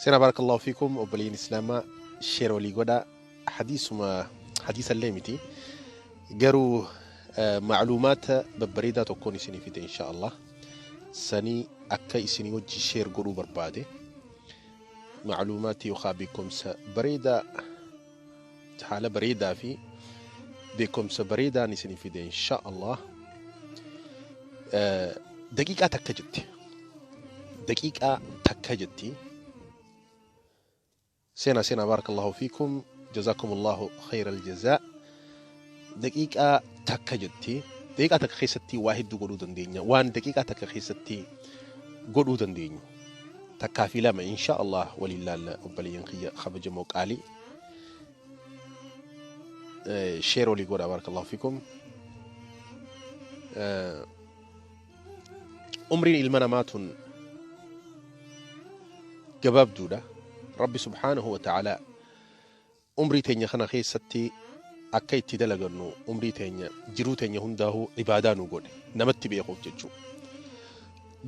Seenaa barakallahu fiikum obboleeyyiin islaamaa share walii godhaa hadiisuma hadiisallee miti garuu macluumaata babbareedaa tokkoon isinii fide insha Allah sanii akka isinii wajji share godhuu barbaade macluumaati yookaa beekumsa bareedaa haala bareedaa fi beekumsa bareedaan isinii fide insha Allah daqiiqaa takka jetti daqiiqaa takka jetti seenaa seenaa barakallahu fiikum jazakumullahu khayral jazaa daqiiqaa takka jetti daqiiqaa takka keessatti waa hedduu godhuu dandeenya waan daqiiqaa takka keessatti godhuu dandeenyu takkaa fi lama insha Allah waliin laalla obboleeyyan kiyya kabajamoo qaalii sheer walii godha barakallahu fiikum umriin ilma namaa tun gabaabduudha rabbi subhaanahu wa ta'aalaa umrii teenya kana keessatti akka itti dalagannu umrii teenya jiruu teenya hundaahuu ibaadaa nu godhe namatti beekuuf jechuu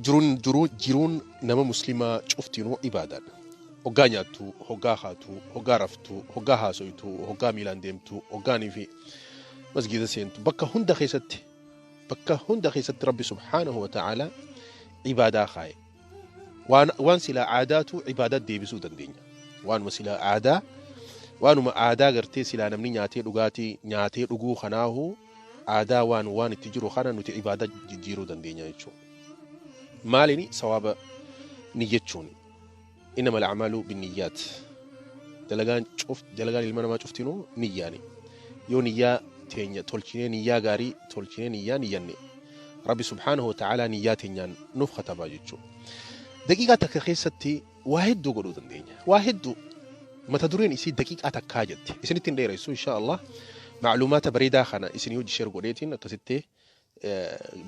jiruun jiruu jiruun nama muslimaa cuftinuu ibaadaadha hoggaa nyaattu hoggaa haatu hoggaa raftu hoggaa haasoytu hoggaa miilaan deemtu hoggaanii fi masgiida seentu bakka hunda keessatti bakka hunda keessatti rabbi subhaanahu wa ta'aalaa ibaadaa kaaye waan waan silaa aadaatu ibaadaa deebisuu dandeenya waanuma silaa aadaa waanuma aadaa gartee silaa namni nyaatee dhugaatii nyaatee dhuguu kanaahu aadaa waan waan itti jiru kana nuti ibaadaa jijjiiruu dandeenya jechuudha. Maalini sawaaba niyyachuuni. Innama al'amaalu binniyyaat. Dalagaan cuf dalagaan ilma namaa cuftinuu niyyaani. Yoo niyyaa teenya tolchinee niyyaa gaarii tolchinee niyyaa niyyanne Rabbi subhaanahu wa ta'aalaa niyyaa teenyaan nuuf katabaa jechuudha. Daqiiqaa takka keessatti waa hedduu godhuu dandeenya. Waa hedduu mata dureen isii daqiiqaa takkaa jetti. Isinitti hin dheeressu insha Allah. Macluumaata bareedaa kana isinii hojii share godheetiin akkasitti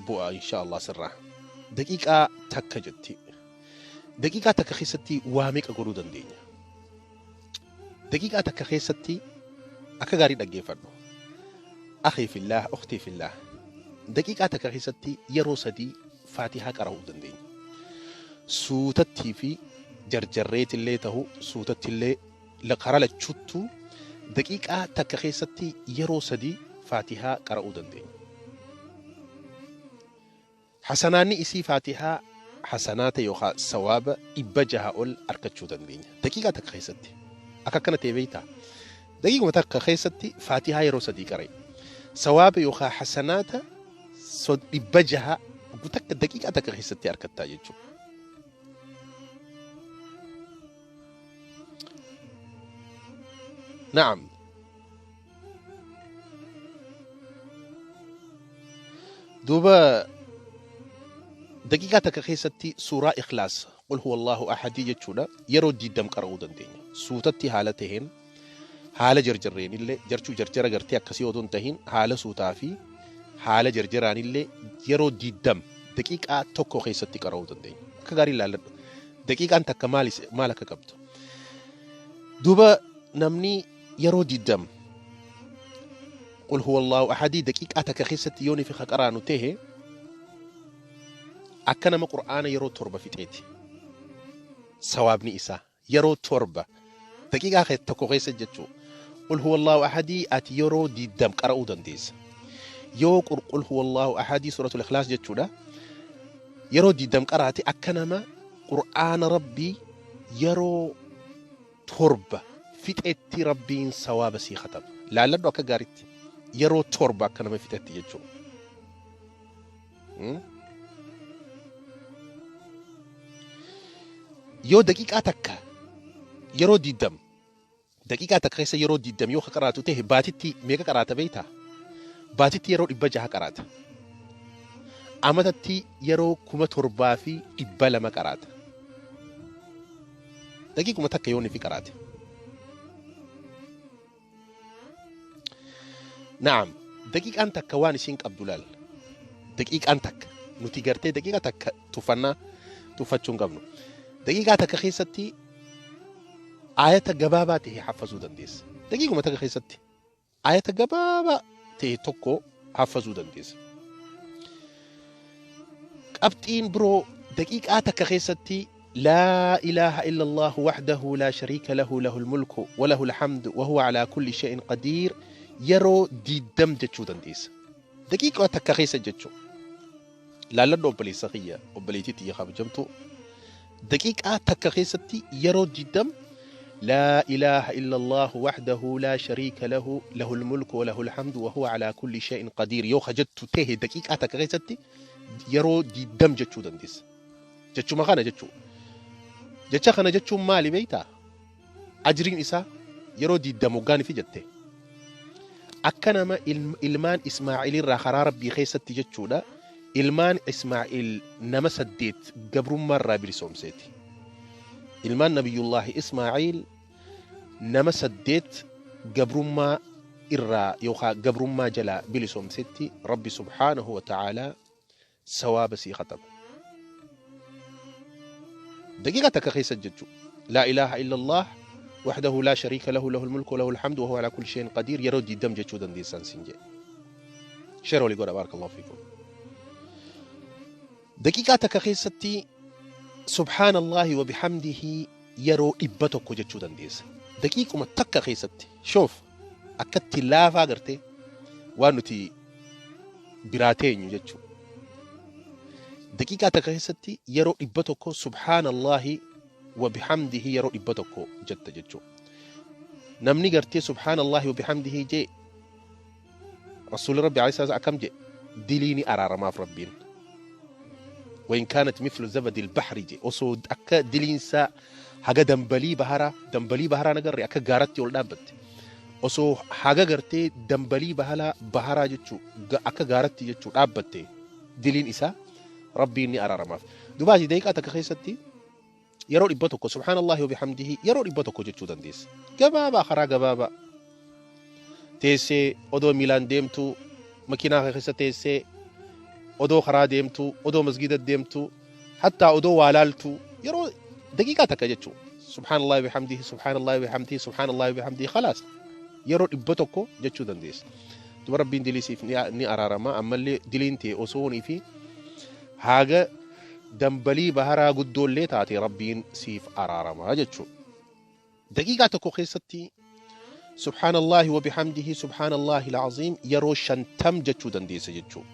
bu'a insha Allah sirraa. Daqiiqaa takka jetti. Daqiiqaa takka keessatti waa meeqa godhuu dandeenya? Daqiiqaa takka keessatti akka gaarii dhaggeeffadhu. Akhii fillah, ukhtii fillah. Daqiiqaa takka keessatti yeroo sadii Faatihaa qara'uu dandeenya. Suutattii fi jarjarreetillee ta'u suutattillee karaa lachuuttuu daqiiqaa takka keessatti yeroo sadii Faatihaa qara'uu dandeenya. Hasanaanni isii Faatihaa hasanaata yookaan sawaaba 600 ol arkachuu dandeenya. Daqiiqaa takka keessatti. Akka akkana ta'e beektaa? Daqiiquma takka keessatti Faatihaa yeroo sadii qara'i. Sawaaba yookaan hasanaata 600 takka daqiiqaa takka keessatti arkattaa jechuudha. Naam. Duuba daqiiqaa takka keessatti suuraa Ikhlaas qul huwa Allahu ahadii jechuudha yeroo diiddam qara'uu dandeenya. Suutatti haala taheen haala jarjarreenillee jarchuu jarjara gartee akkasii otoo hin tahin haala suutaa fi haala jarjaraanillee yeroo diiddam daqiiqaa tokko keessatti qara'uu dandeenya. Akka gaarii ilaalladhu. Daqiiqaan takka maal maal akka qabdu. Duuba namni yeroo diiddam qul huwa Allahu ahadii daqiiqaa takka keessatti yoo nifi qaraanu tahe akka nama qur'aana yeroo torba fixeeti. Sawaabni isaa yeroo torba daqiiqaa tokko keessa jechuu qul huwa Allahu ahadii ati yeroo diiddam qara'uu dandeessa. Yoo qul huwa Allahu ahadii suuratul ikhlaas jechuudha yeroo diiddam qaraate akka nama qur'aana rabbii yeroo torba fixetti rabbiin sawaaba sii kataba. Laalladhu akka gaaritti yeroo torba akka nama fixetti jechuudha. Yoo daqiiqaa takka yeroo diiddam daqiiqaa takka keessa yeroo diiddam yoo qaraatu ta'e baatitti meeqa qaraata beektaa? Baatitti yeroo 600 qaraata. Amatatti yeroo 7200 qaraata. Daqiiquma takka yoo nifi qaraate. Naam, daqiiqaan takka waan isiin qabdu laal. Daqiiqaan takka nuti gartee daqiiqa takka tuffannaa tuffachuu hin qabnu. Daqiiqaa takka keessatti ayata gabaabaa ta'e haffazuu dandeessa. Daqiiquma takka keessatti ayata gabaabaa ta'e tokko haffazuu dandeessa. Qabxiin biroo daqiiqaa takka keessatti لا إله إلا الله وحده لا شريك له له الملك وله الحمد وهو على كل شيء قدير yeroo 20 jechuu dandeessa. Daqiiqaa takka keessa jechuu. Laalladhu obboleessa kiyya, obboleettii tiyya kabajamtuu. Daqiiqaa takka keessatti yeroo 20 لا إله إلا الله وحده لا شريك له له الملك وله الحمد وهو على كل شيء قدير yoo hajattu ta'e daqiiqaa takka keessatti yeroo 20 jechuu dandeessa. Jechuma kana jechuu. Jecha kana jechuun maali beektaa? Ajriin isaa yeroo 20 hoggaan fi jette. Akka nama ilmaan Ismaa'il irraa karaa Rabbii keessatti jechuudha. Ilmaan Ismaa'il nama 8 gabrummaa irraa bilisoomseeti. Ilmaan Nabiyyullaahi Ismaa'il nama 8 gabrummaa irraa yookaan gabrummaa jalaa bilisoomsetti Rabbi subhaanahu wa ta'aalaa sawaaba sii kataba. Daqiiqa takka keessa jechuudha. Laa ilaaha illallah وحده لا شريك له له الملك وله الحمد وهو على كل شيء قدير yeroo 20 jechuu dandeessan siin jedhe. Share walii godha barakallahu fiikum. Daqiiqaa takka keessatti subhaanallahi wa bihamdihi yeroo 100 jechuu dandeessa. Daqiiquma takka keessatti shoof akkatti laafaa gartee waan nuti biraa teenyu jechuudha. Daqiiqaa takka keessatti yeroo 100 subhaanallahi wa bihamdihi yeroo 100 jetta jechuudha. Namni gartee subhaanallahi wa bihamdihi jee Rasuulli Rabbi alayhi salaatu akkam jee diliini araaramaaf Rabbiin. وإن كانت مثل زبد البحر جي osoo akka diliinsaa haga dambalii baharaa, dambalii baharaa nagarre akka gaaratti ol dhaabbatte, osoo haga gartee dambalii baharaa jechuu akka gaaratti jechuu dhaabbatte diliin isaa Rabbiin ni araaramaaf. Dubaasi daqiiqaa takka keessatti yeroo 100 subhaanallahi wa bihamdihi yeroo 100 jechuu dandeessa. Gabaabaa, karaa gabaabaa teessee odoo miilaan deemtu, makiinaa keessa teessee odoo karaa deemtu, odoo masgida deemtu, hattaa odoo waa laaltu yeroo daqiiqaa takka jechuu subhaanallahi wa bihamdihi, subhaanallahi wa bihamdihi, subhaanallahi wa bihamdihi, khalaas yeroo 100 jechuu dandeessa. Duba Rabbiin diliisiif ni araarama. Ammallee diliin ta'e osoonii fi haga dambalii baharaa guddoollee taate Rabbiin siif araarama jechuudha. Daqiiqaa tokko keessatti subhaanallahi wa bihamdihi subhaanallahi al-aziim yeroo 50 jechuu dandeessa jechuudha.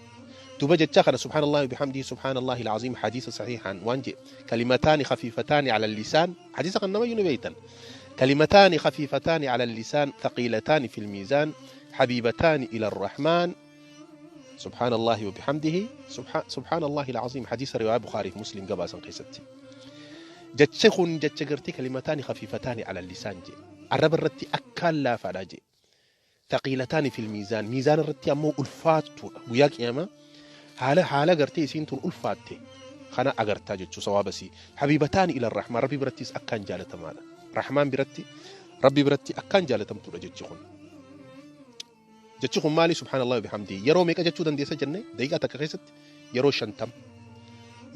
Duba jecha kana subhaanallahi wa bihamdihi subhaanallahi al-aziim hadiisa sahihaan waan jedhe kalimataani khafiifataani ala lisaan, hadiisa kan nama ni beektan, kalimataani khafiifataani ala lisaan thaqiilataani fil miizaan حبيبتان إلى الرحمن سبحان الله وبحمده سبحان الله العظيم. حديث رواية بخاري في مسلم قباسا قيستي. جتشخون جتشغرتي كلمتان خفيفتان على اللسان جي الرب الرتي أكال لا فراجي ثقيلتان في الميزان، ميزان الرتي أمو ألفات وياك ياما حالة حالة غرتي سينتون ألفات خنا أغرتا جتشو صوابسي حبيبتان إلى الرحمن ربي برتيس أكان جالة مالا رحمن برتي ربي برتي أكان جالة تمتو جتشخون jechi kun maali? Subhaanallahi wa bihamdihi yeroo meeqa jechuu dandeessa jenne? Daqiiqaa takka keessatti yeroo 50,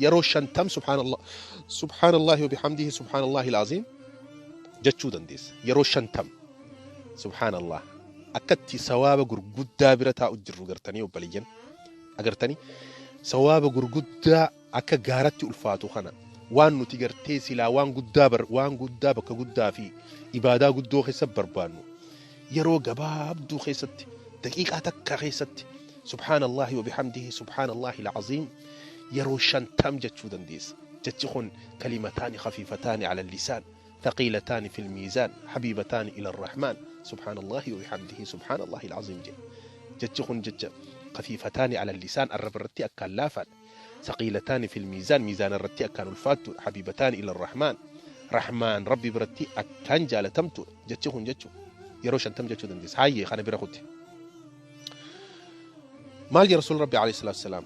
yeroo 50 subhaanallah subhaanallahi wa bihamdihi subhaanallahi al-aziim jechuu dandeessa yeroo 50. Subhaanallah, akkatti sawaaba gurguddaa bira taa'u jirru gartanii obboleeyyan, agartanii sawaaba gurguddaa akka gaaratti ulfaatu kana waan nuti gartee silaa waan guddaa bar waan guddaa bakka guddaa fi ibaadaa guddoo keessa barbaannu yeroo gabaabduu keessatti daqiiqaa takka keessatti subhaanallahi wa bihamdihi subhaanallahi al-aziim yeroo 50 jechuu dandeessa. Jechi kun kalimataani khafiifataani ala lisaan ثقيلتان في الميزان حبيبتان إلى الرحمن سبحان الله وبحمده سبحان الله العظيم. جتشخن جتش خفيفتان على اللسان الرب الرتي أكان لافان ثقيلتان في الميزان ميزان الرتي أكان الفات حبيبتان إلى الرحمن رحمن ربي برتي أكان جالتمتو جتشخن جتشو يروش أنتم جتشو دندس هاي خانا برخوتي مال يا رسول ربي عليه الصلاة والسلام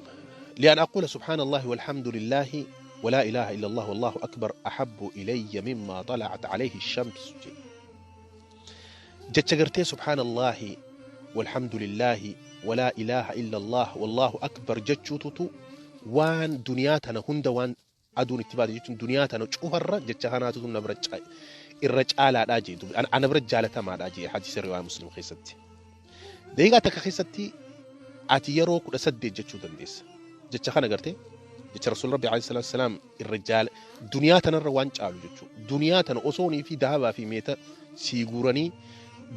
لأن أقول سبحان الله والحمد لله ولا إله إلا الله والله أكبر أحب إلي مما طلعت عليه الشمس. جتشغرتي سبحان الله والحمد لله ولا إله إلا الله والله أكبر جتشوتو وان دنياتنا هند وان أدون اتباد جتشون دنياتنا شوفر جتشهاناتو نبرج الرجال أجي أنا برجالة ما أجي حديث رواية مسلم خيستي دقيقة خيستي أتيرو كل سد جتشو دندس جتشخانا قرتي جتش رسول ربي عليه الصلاة والسلام الرجال Duniyaa tanarra waan caalu jechuudha. Duniyaa tana osoonii fi dahabaa fi meeta sii guuranii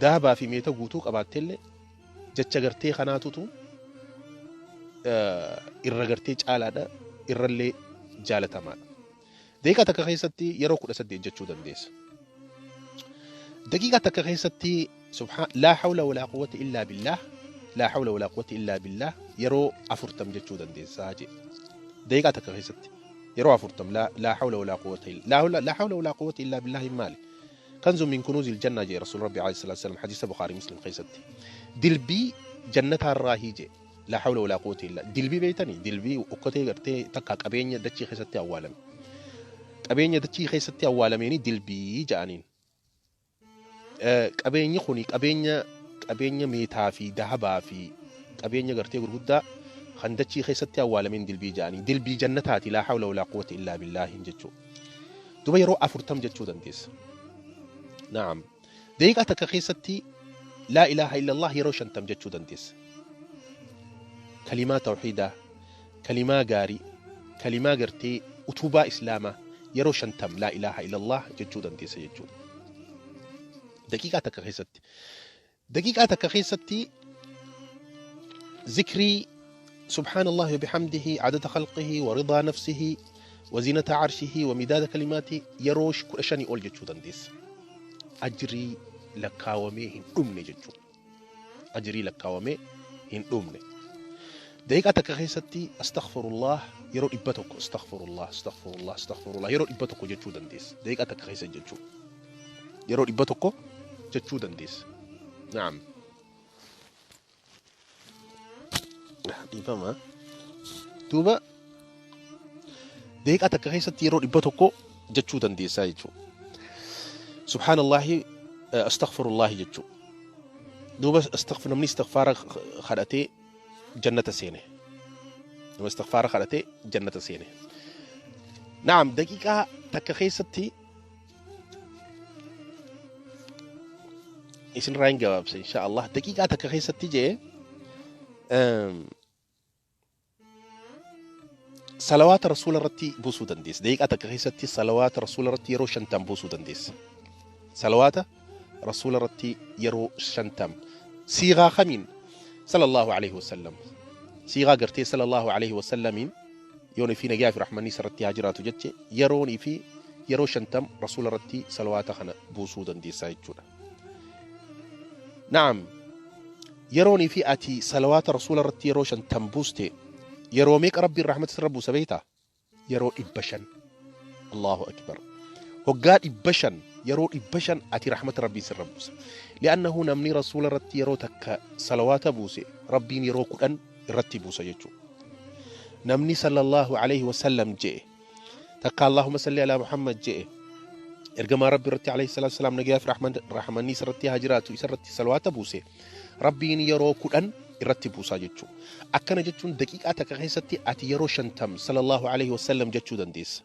dahabaa fi meeta guutuu qabaattellee jecha gartee kanaatutu irra gartee caalaadha, irrallee jaalatamaadha. Daqiiqaa takka keessatti yeroo 18 jechuu dandeessa. Daqiiqaa takka keessatti subhaan laa hawla walaa quwwata illaa billaah, laa hawla walaa quwwata illaa billaah yeroo 40 jechuu dandeessa jedhe. Daqiiqaa takka keessatti yeroo 40 laa hawla walaa quwwata illaa laa hawla walaa quwwata illaa billaah maali? Kanzun min kunuuzil jannaa jedhe Rasuul Rabbi alayhi salaatu wassalaam hadiisa Bukhaarii Muslim keessatti. Dilbii jannataarraahii jedhe. Laa hawla walaa quwwata illaa dilbii beektanii dilbii okkotee gartee takka qabeenya dachii keessatti awwaalame. Qabeenya dachii keessatti awwaalameeni dilbii ja'aniin. Qabeenyi kuni qabeenya meetaa fi dahabaa fi qabeenya gartee gurguddaa kan dachii keessatti awwaalameen dilbii ja'anii dilbii jannataati laa hawla walaa quwwata illaa billaahin jechuudha. Duba yeroo 40 jechuu dandeessa. Naam. Daqiiqaa takka keessatti laa ilaaha illallah yeroo 50 jechuu dandeessa. Kalimaa tawhiidaa, kalimaa gaarii, kalimaa gartee utubaa islaamaa yeroo 50 laa ilaaha illallah jechuu dandeessa jechuudha. Daqiiqaa takka keessatti. Daqiiqaa takka keessatti zikrii subhaanallahi wa bihamdihi adada khalqihi wa ridaa nafsihi wa zinata arshihi wa midaada kalimaati yeroo 15 ol jechuu dandeessa. Ajrii lakkaawamee hin dhumne jechuudha. Ajrii lakkaawamee hin dhumne. Daqiiqaa takka keessatti astaghfirullah yeroo 100 astaghfirullah astaghfirullah astaghfirullah yeroo 100 jechuu dandeessa. Daqiiqaa takka keessa jechuudha. Yeroo 100 jechuu dandeessa. Naam. Dhiifama. Duuba daqiiqaa takka keessatti yeroo 100 jechuu dandeessaa jechuudha. Subhaanallahi astaghfirullahi jechuudha. Duuba namni istighfaara kadhatee jannata seene. Nama istighfaara kadhatee jannata seene. Naam, daqiiqaa takka keessatti isinirraa hin gabaabsa insha Allah. Daqiiqaa takka keessatti jee salawaata rasuula irratti buusuu dandeessa. Daqiiqaa takka keessatti salawaata rasuula irratti yeroo 50 buusuu dandeessa. Salawaata rasuula irratti yeroo 50. Siigaa kamiin? Sallallahu alaihi wasallam. Siigaa gartee sallallahu alaihi wasallamiin yoon fi nagaa fi rahmanni isarratti haa jiraatu jeche yeroon fi yeroo 50 rasuula irratti salawaata kana buusuu dandeessaa jechuudha. Naam. Yeroon fi ati salawaata rasuula irratti yeroo 50 buuste yeroo meeqa Rabbiin rahmata sirra buusa beektaa? Yeroo 500. Allahu akbar. Hoggaa 500 yeroo 500 ati rahmata Rabbiin sirra buusa. Li'annahu namni rasuula irratti yeroo takka salawaata buuse Rabbiin yeroo 10 irratti buusa jechuudha. Namni sallallahu alaihi wasallam je'e takka Allahumma salli ala Muhammad je'e ergamaa Rabbi irratti alayhi salaatu wasalaam nagayaa fi rahmanni isarratti haa jiraatu isarratti salawaata buuse Rabbiin yeroo 10 irratti buusaa jechuudha. Akkana jechuun daqiiqaa takka keessatti ati yeroo 50 sallallahu alaihi wasallam jechuu dandeessa.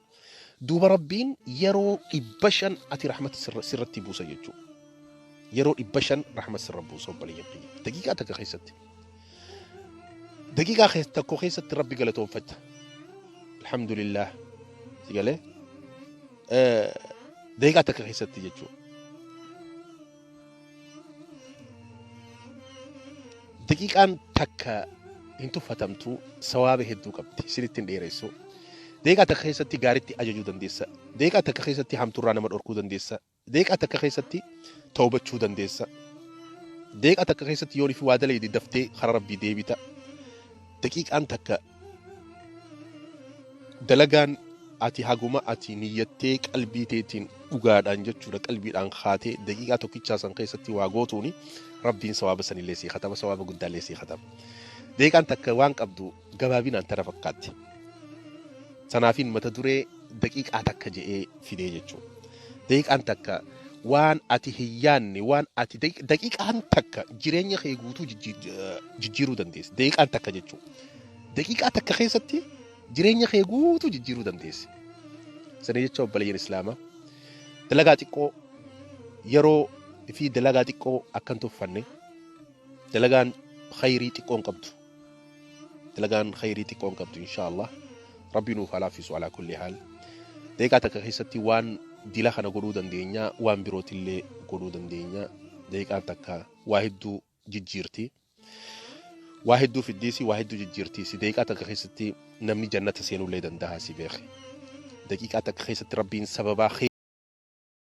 Duuba Rabbiin yeroo 500 ati rahmata sirratti buusa jechuudha. Yeroo 500 rahmata sirra buusa obboleeyyan kiyya. Daqiiqaa takka keessatti. Daqiiqaa tokko keessatti Rabbi galatoonfatta. Alhamdulillah. Si galee? Daqiiqaa takka keessatti jechuudha. Daqiiqaan takka hin tuffatamtu, sawaaba hedduu qabdi. Isinitti hin dheeressu. Daqiiqaa takka keessatti gaaritti ajajuu dandeessa. Daqiiqaa takka keessatti hamturraa nama dhorkuu dandeessa. Daqiiqaa takka keessatti tawbachuu dandeessa. Daqiiqaa takka keessatti yoon ifi waa dalayde daftee karaa Rabbii deebita. Daqiiqaan takka dalagaan ati haguma ati niyyattee qalbii teetiin dhugaadhaan jechuudha qalbiidhaan kaatee daqiiqaa tokkichaa san keessatti waa gootuuni Rabbiin sawaaba sanillee sii kataba, sawaaba guddaallee sii kataba. Daqiiqaan takka waan qabdu gabaabinaan tana fakkaatti. Sanaafiin mata duree daqiiqaa takka je'ee fidee jechuudha. Daqiiqaan takka waan ati hin yaanne waan ati daqiiqaan takka jireenya kee guutuu jijjiiruu dandeessi. Daqiiqaan takka jechuudha. Daqiiqaa takka keessatti jireenya kee guutuu jijjiiruu dandeessi. Sana jecha obboleeyyan Islaamaa dalagaa xiqqoo yeroo fi dalagaa xiqqoo akka hin tuffanne, dalagaan khayrii xiqqoo hin qabdu. Dalagaan khayrii xiqqoo hin qabdu insha Allah. Rabbi nuuf haa laaffisu alaa kulli haal. Daqiiqaa takka keessatti waan dila kana godhuu dandeenya, waan birootillee godhuu dandeenya. Daqiiqaan takka waa hedduu jijjiirti. Waa hedduu fiddiisi, waa hedduu jijjiirtiisi. Daqiiqaa takka keessatti namni jannata seenullee danda'a, si beeki. Daqiiqaa takka keessatti Rabbiin sababaa